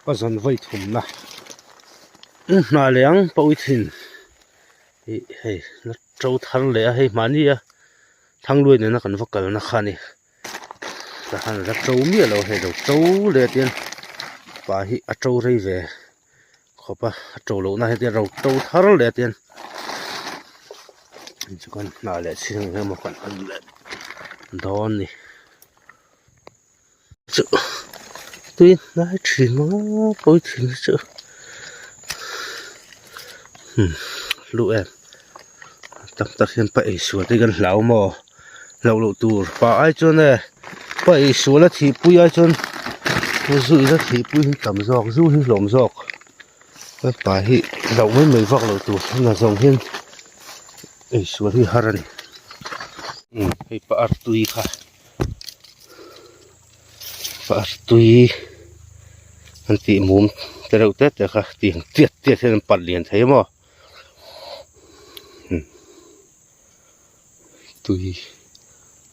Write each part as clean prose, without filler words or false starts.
Pa zan vawi thumna hnah leh ang pa uithin ih hei la to thar leh a hei mahni a thangluai nena kan va kalna kha a ni tah khan la to miah lo hei lo to leh a tiang pa hi a to rei ve khawp a a to lohna hi tia ro to thar leh a tiang chu kan hnah leh chhing emaw kan en leh dawn a ni. Chu tui hnai thin maw pawi thin hi chu umm hlu em tam tak hian pa ei sual te hi kan hlau maw hlauh loh tur pa ai chuan e pa ei sual a thih pui ai chuan zu in a thih pui hi tam zawk zu hi hlawm zawk pa hi hlauh mai mai vak loh tur a zawng hian ei sual hi har a ni umm hei pa artui kha. Artui an tih mum te reuh te te kha tiang tiat tiat hian an pat lian thei a maw tui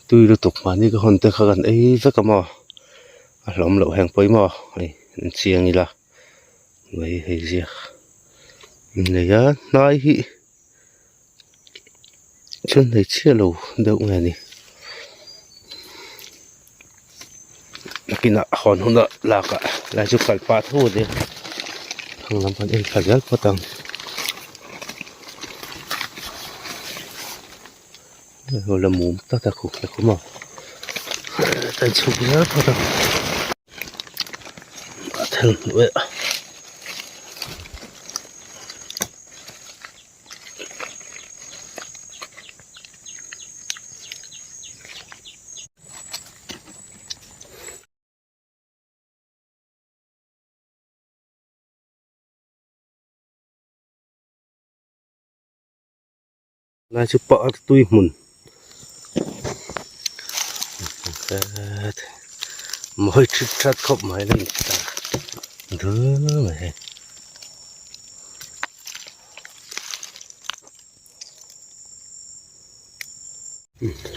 tui lutuk mahni ka hawn te kha kan ei vek a maw a hlawm loh heng pawimawh hei an chiang ila mai hei ziak nei a hnai hi. Chuan hmeichhia lo deuh nge ni nakinah hawn huna lakah lai chu kal pah tho a nia thlang lam kan en thla zel phawt ang hei la mum tlat a khu te khu maw kan chhuk zel phawt ang a thel hnuaiah. Lai chu pa tui hmun mawi thit that khawp mai a ni ta dul mai hei.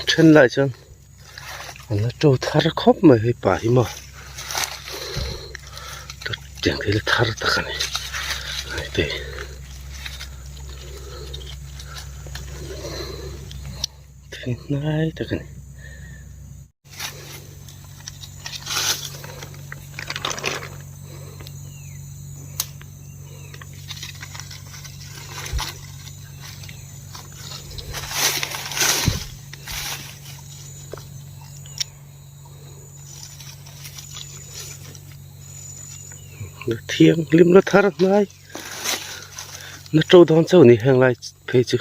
Then lai chuan an la to thar khawp mai hei pa hi maw tiang thil thar tak a ni hei te thil hnai tak a ni. Thianghlim la thar hnai na to dawn chauh a ni heng lai phei chu.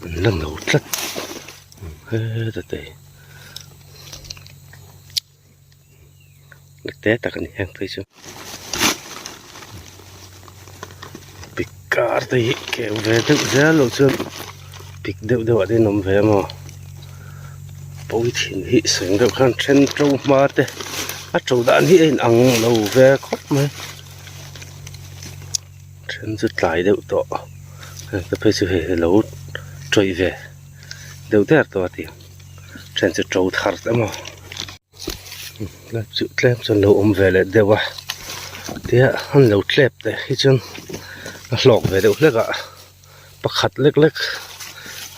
An la no tlat heta te te tak a ni heng phei chu pik kar te hi keu ve deuh zel loh chuan pik deuh deuh ah te an awm ve a maw pawi thin hi seng deuh khan then to hma te a to dan hi a in ang lo ve khawp mai. Then chu tlai deuh tawh heng te phei chu hei alo tawih ve deuh der tawh a tih then chu to thar te maw tlem chu tlem chuan lo awm ve leh deuh a tia an lo tlep te hi chuan a hlawk ve deuh hlek a pakhat lek lek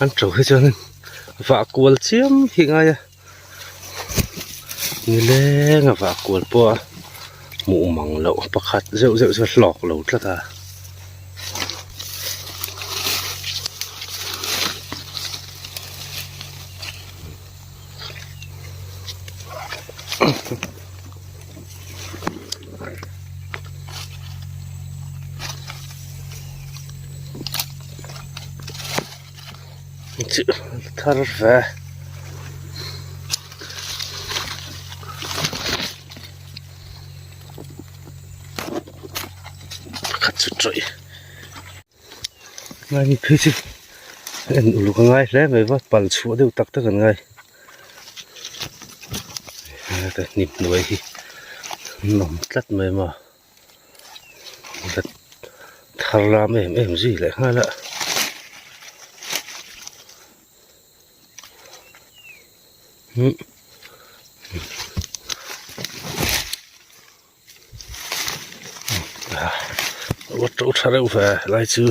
an to hi chuan vah kual chiam hi ngai a. Nileng a vah kual pawh a hmuh mang loh pakhat zeuh zeuh chu a hlawk lo tlat a. Thar ve pakhat chu tawih mahni phei chu en uluk a ngai hle mai va pal chhuah deuh tak tak an ngai heta hnim hnuai hi an awm tlat mai maw. Thar lam em em zui leh nghal a umm. A to tha reuh ve helai chu.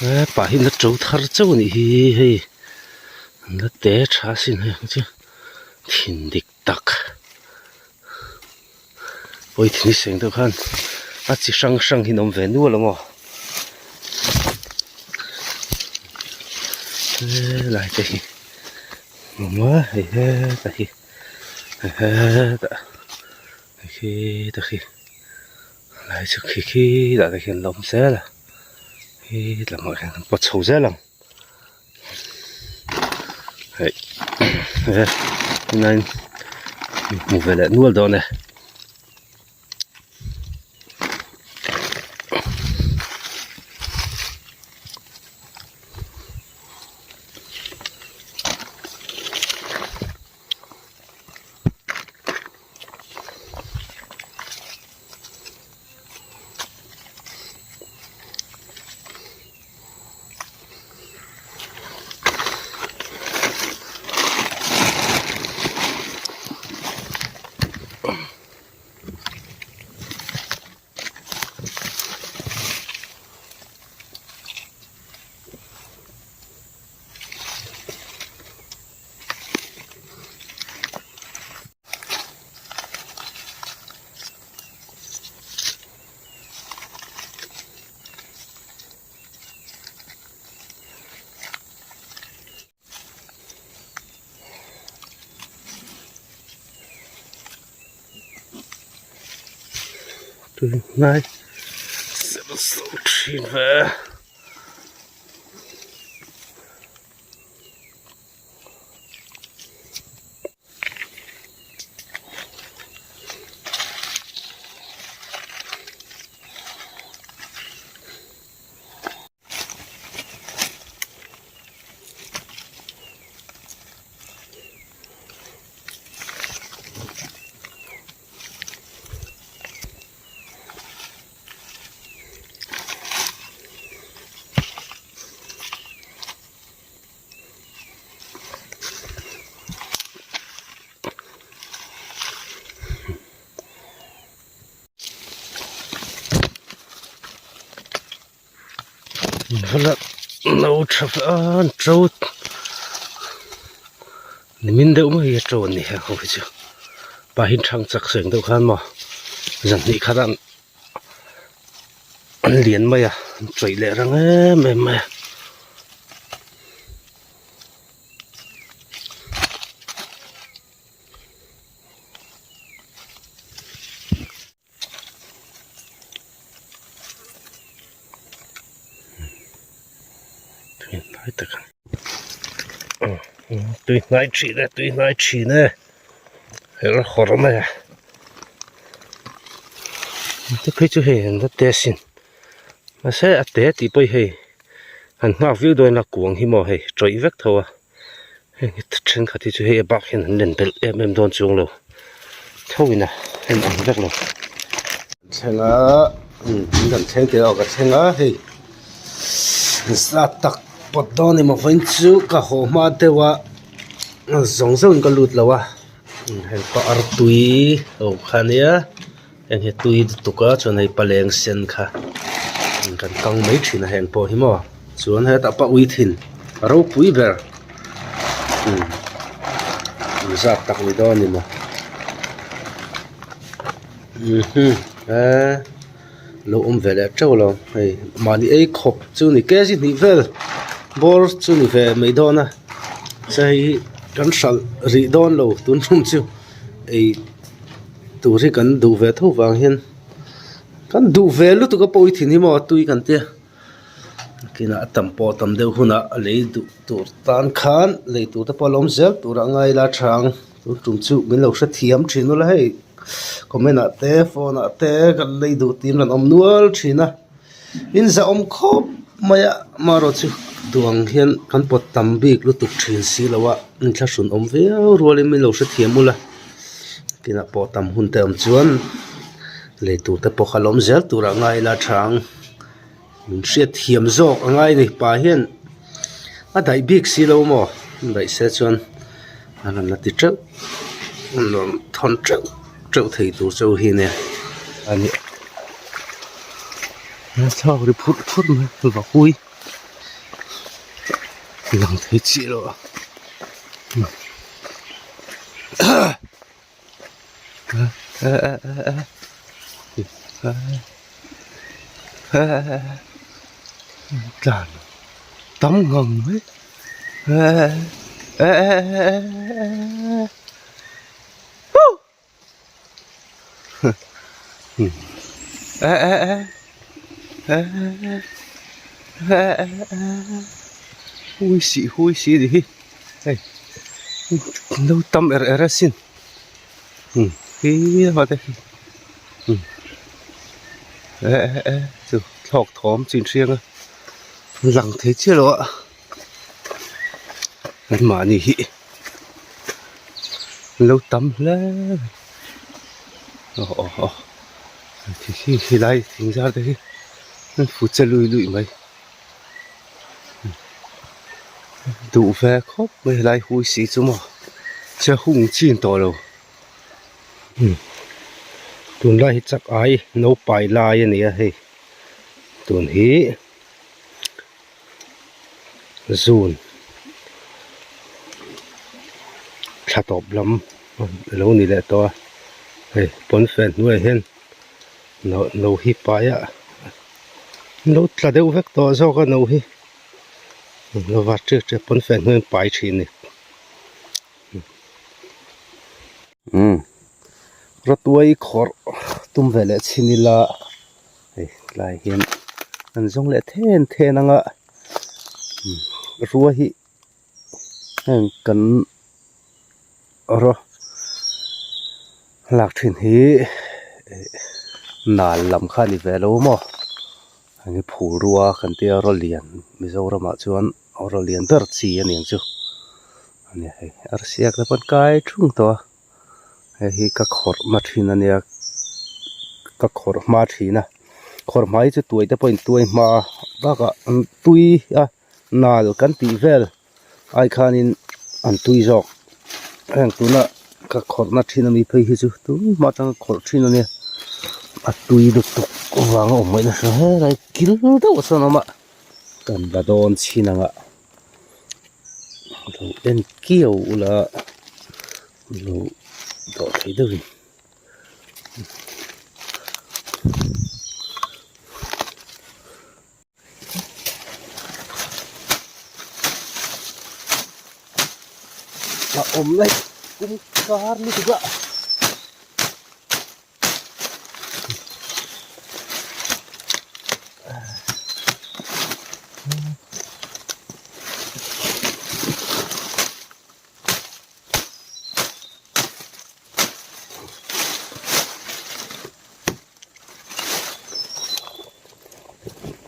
Hepa hi la to thar chauh a nih hi hei an la te tha asin hei ang chu thin dik tak pawithini seng deuh khan a chi hrang hrang hi an awm ve nual a maw helai te hi a awm a hei heta hi hetah hei khi te khi helai chu khi khi tah te khian a lo awm zel a khi lamah khian kan pawt chho zel ang. Hei he tunlaiin hmu ve leh nual dawn e. Tunlai serh thin ve. No tha an to nimin deuh mai a to an ni heng ho hi chu pahin thang chak seng deuh khan maw zan hnih khat an an lian mai a an chawih leh rang em em mai a. Tui hnai thin e tui hnai thin e her hawr mai a te phei chu hei an la te asin mahse a te tih pawh hi hei han nghak viau dawn a kuang hi maw hei tawih vek tho a heng hi thenkhat hi chu hei a bak hian an len belh em em dawn chuang lo tho in a en ang vek lo. Thleng a kan thleng tih erawh ka thleng a hei zat tak pawt dawn emaw vawiin chu ka haw hma deuh a zawng zawng in ka lut lo a heng pawh artui ho kha ania heng hi tui lutuk a chuan hei paleng sen kha kan kang mai thin a heng pawh hi maw chuan hetah pawh ui thin a ropui ber umm zat tak ni dawn a ni maw. Eee lo awm ve leh teuh lo hei mahni ei khawp chu ni kg hnih vel bawr chu ni ve mai dawn a che hei hi kan hralh rih dawn lo tun tum chu ei tur hi kan duh ve tho vang hian kan duh ve lutuk a pawi thin hi maw tui kan tia kinah a tam pawh tam deuh hunah a lei duh tur tan khan lei tur te pawh a lo awm zel tur a ngai la chang tun tum chu min lo hrethiam thin ula hei. Comment ah te phone ah te kan lei duh tih an rawn awm nual thin a in zahawm khawp mai a amaherawh chu duang hian kan pawt tam bik lutuk thin si lo a inthlahrun awm viau rualin min lo hrethiam ula kinah pawh tam hun te awm chuan lei tur te pawh kha la awm zel turah ngai ila tha ang min hriatthiam zawk a ngai a ni pa hian a daih bik si lo maw a daih se chuan a rawn la ti teuh a rawn thawn teuh teuh thei tur chu hi nia a ni thlalak ri phurh phurh mai vahui lang thei chiah lo a. Tlan tam ngang mai hui sih hui sih a ni hi hei lo tam er er asin. Hi a te hi eh eh eh chu thlawk thawm chin hriang a lang thei chiah lo a an mahni hi an lo tam hle mai aw aw aw khi khi helai thing zar te hi an fu che lui lui mai duh ve khawp mai helai hui si chu maw che hung chin tawh lo tunlai hi chak ai no pai lai a ni a hei tun hi zun thla tawp lam a lo ni leh tawh a hei pawnfen hnuaiah hian no hi pai a. An lo tla deuh vek tawh zawk a no hi lo var ṭiak ṭiak pawn fan hnuai an pai ṭhin a ni umm rawtuai khawrh tum ve leh chhin ila hei tlai hian an zawng leh then then ang a rua hi heng kan raw lak thin hi nal lam kha a ni ve lo maw heng hi phul rua kan tia raw lian Mizoramah chuan raw lian ber chi a ni ang chu a ni hei arsiak te pawh an kai thung tawh a hei hi ka khawrh hma thin a nia ka khawrh hma thin a khawrh hma hi chu tuai te pawh in tuai hma a bakah an tui a. Nal kan tih vel ai khanin an tui zawk heng tuna ka khawrhna thin ami phei hi chu tumah atanga khawrh thin ania a tui lutuk avanga awm ngaihna hre helai kil deuh a sawn a awm a kan la dawn chhin ang a lo en kiau ula lo dawh thei deuhin. A awm lai kum kar lutuk a.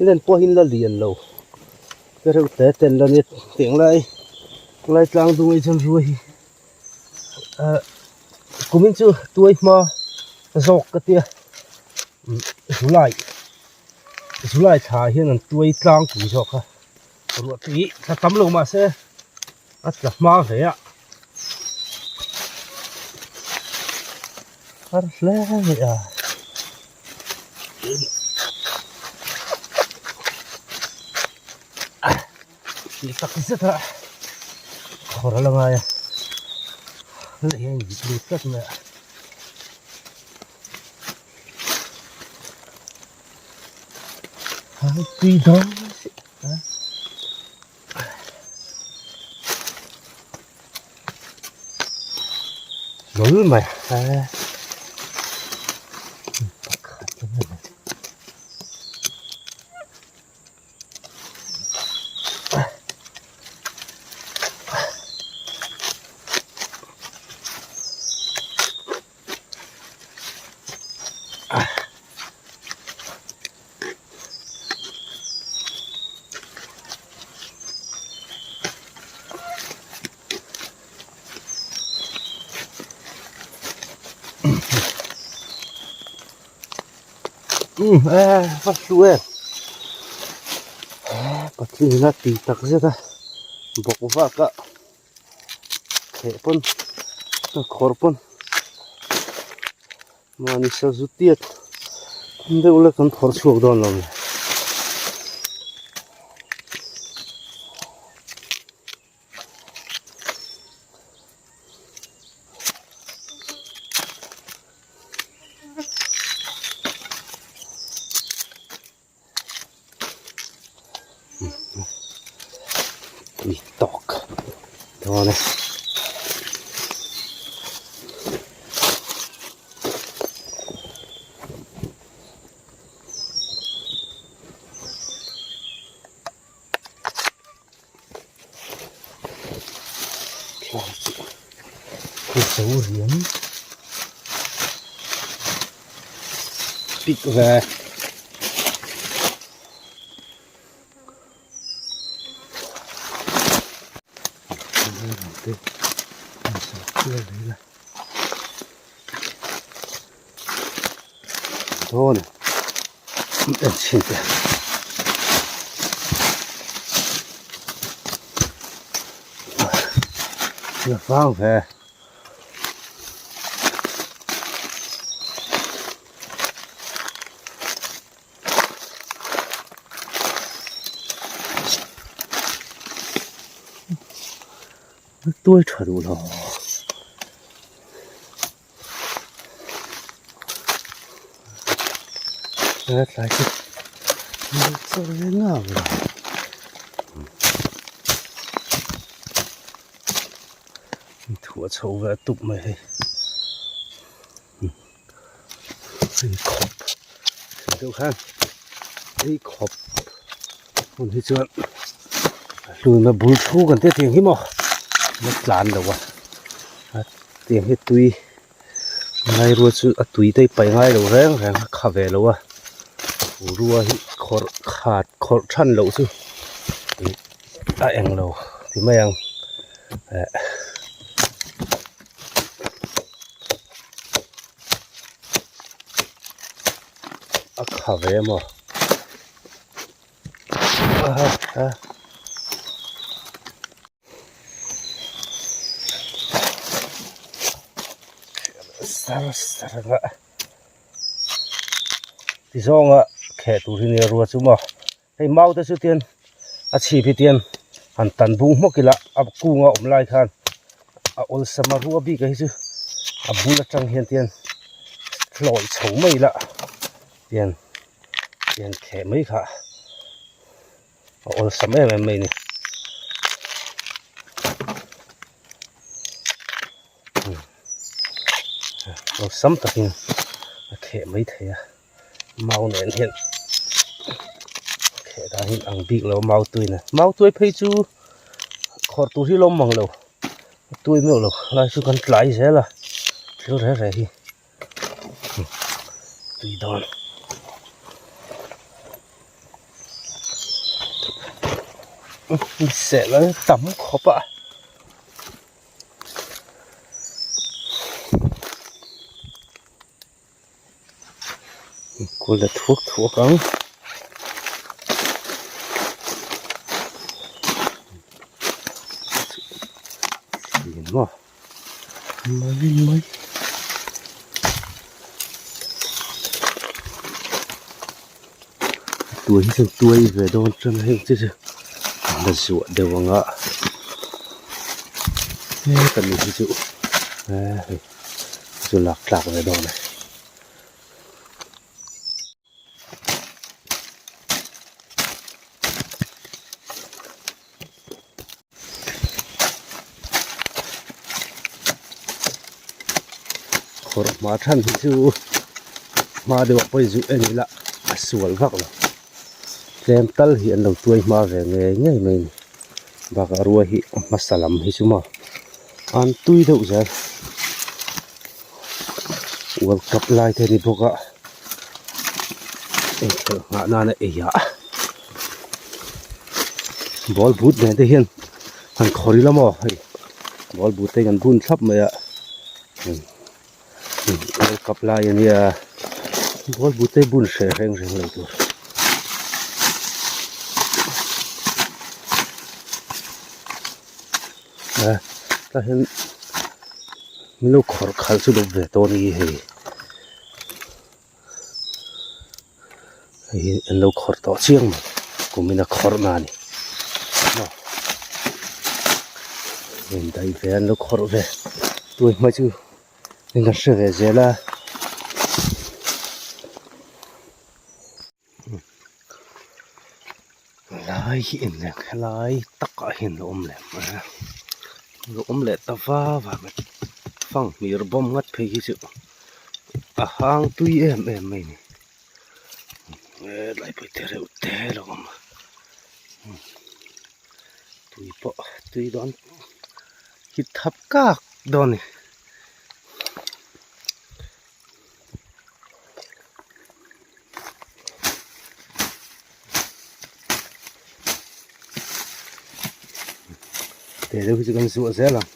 Len pawhin la lian lo te reuh te ten la nia tiang lai lai tlang dung ah chuan ruai hi ah kumin chu tuai hma zawk ka tia July July thla ah hian an tuai tlangpui zawk a ruah tui thla tam lo mahse a tla hma ve a. Har hle mai a. Ni tak zet a khawr a la ngai a lei a inzit lut tlat mai a. Tui dawn si a. Lawm mai pakhat Umm e va hlu em patling a ti tak zet a bawk vak a kheh pawn a khawrh pawn mahni sazu tiat deuh lek kan phawrh chhuak dawn lo ni. Tui tawk dawn e. Zo riam pik ve. Dawn en chhin teh. La vang ve. Tuai tha duh lo. Tlai chu chaw reng a thuah chho ve a tup mai hei hei khawp deuh khan hei khawp hmun hi chuan hluna bul thu kan tia tiang hi maw la tlan lo a tiang hi tui ngai rua chu a tui te hi paih ngai lo reng reng a kha ve lo a rua hi khawrh khat khawrh than loh chu a eng lo ti mai ang eh. A kha ve maw a sar sar ang a ti zawnga kheh tur hi nia rua chu maw hei mau te chu tian a chhip hi tian han tan bung hmawk ila a kunga awm lai khan a awlsam a rua bik a hi chu a bul atang hian tian hlawih chho mai ila tian tian kheh mai kha a awlsam em em mai a ni. Awlsam takin a kheh mai thei a mau nen hian kheh dan hi ang bik lo mau tui nen mau tuai phei chu khawrh tur hi lawm mang lo a tui meuh lo lai chu kan tlai zel a thil reh reh hi tui dawn. Seh la tam khawp a. Kawl la thuak thuak ang. Thin maw mai mai. Tuai hi chuan tuai ve dawn chuan heng chi chu la zuah deuh ang a heta mi hi chu hei chu lak tlak ve dawn a ni. Khawrh hma than hi chu hma deuh ah pawh zu en ila a sual vak lo tlem tal hi an lo tuai hma ve ngei ngei mai a ni bakah rua hi a hmasa lam hi chu maw an tui deuh zel world cup lai te a ni bawk a inkhelh nghah nana ei ah ball boot nen te hian han khawrh ila maw hei ball boot te hi kan bun thlap mai a world cup lai ania. Bualbu te bun hreh reng reng lo tur. A tah hian min lo khawrh khalh chu lo ve tawh a ni hei. Hei hi an lo khawrh tawh chiang mai kumin a khawrh na a ni maw in daih ve an lo khawrh ve tui hma chu in kan hre ve zel a. Lai hi en leh helai takah hian a awm leh mai a lo awm leh ta va va mai fanghmir bawm ngat phei hi chu a hang tui em em mai a ni helai pawh hi te reuh te a lo awm a tui pawh tui dawn hit thap kak dawn a ni. Te deuh hi chu kan zuah zel ang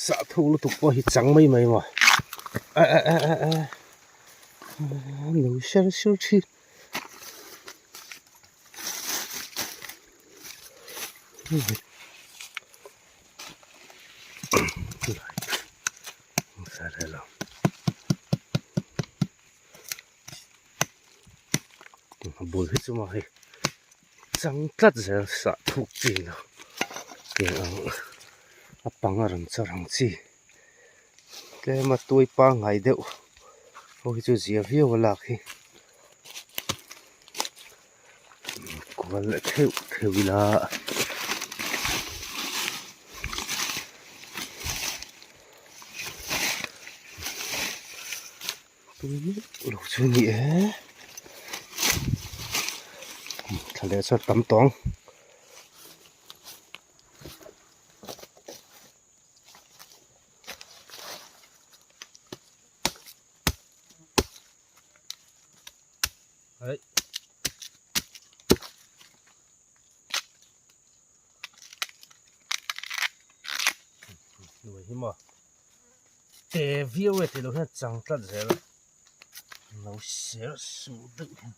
sah thuk lutuk pawh hi chang mai mai maw eh eh eh eh eh lo ser sur thin. A bul hi chu maw hei chang tlat zel sah thuk chi lo eng ang a pang a rawn char ang chi tlem a tuai pangngai deuh ho hi chu zia viau a lak hi. Kual leh theuh theuh ila tui meuh lo chu a ni e thla leh chuan tam tawng. Đấy. Nuai hi maw te viau e tih loh hian chang tlat zel a lo ser suh deuh hian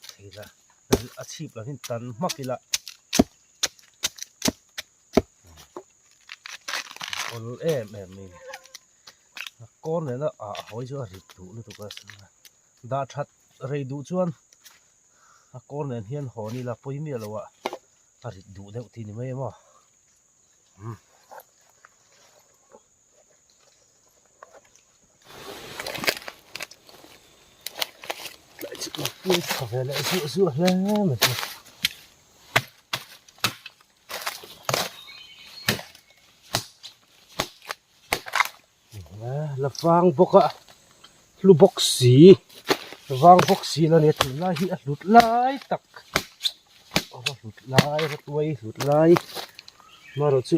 thei la a chhip lam hi tan hmak ila awl em em mai a ni. A kawn nena ah hawi chu a rit duh lutuk a dah that rei duh chuan a kawn nen hian hawn ila pawi miah lo ah a rit duh deuh tih ni mai em aw umm. Tlai chu ka pui tha ve leh zuah zuah hle mai chu. La vang bawk a hlu bawk si vang bawk si la nia tunlai hi a hlut lai tak a va hlut lai a va tuai hlut lai amaherawh chu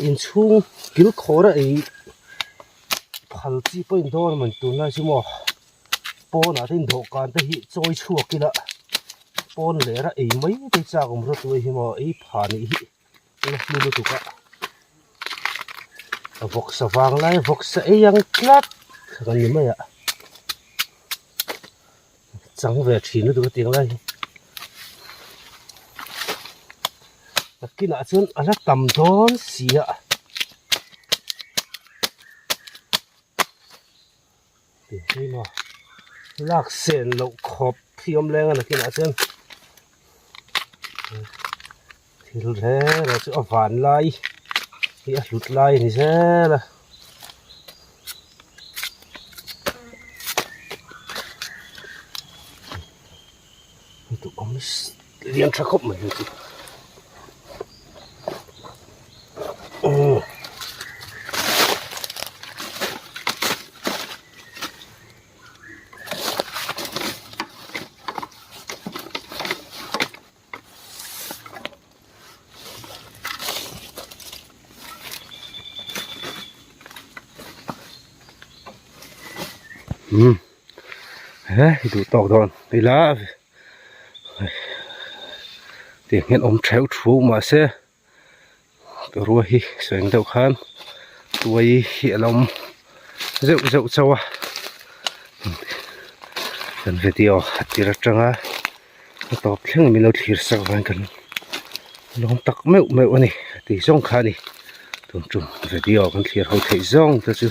inchhung kil khawr a ei phal chi pawh in dawn a mawni tunlai chu maw pawnah te in dawhkan te hi chawi chhuak ila pawn lera ei mai te chak awm rawh tuai hi maw ei pha nih hi. La hlu lutuk a a vawksa vang lai vawksa ei ang tlat kan ni mai a chang ve thin lutuk a tiang lai hi nakinah chuan a la tam dawn si a tih hi maw lak sen loh khawp hi awm leng a nakinah chuan thil reng reng chu a van lai hi a hlut lai a ni zel a. Lian tha khawp mai chu. Umm he i duh tawk dawn ila tih hian awm theuh thu mahse rua hi sawi ang deuh khan tuai hi a lo awm. zeuh zeuh chauh a kan video a tir atanga a tawp thleng min lo thlir sak avangin kan lawm tak meuh meuh a ni tih zawng kha a ni tun tum video kan thlir ho theih zawng te chu.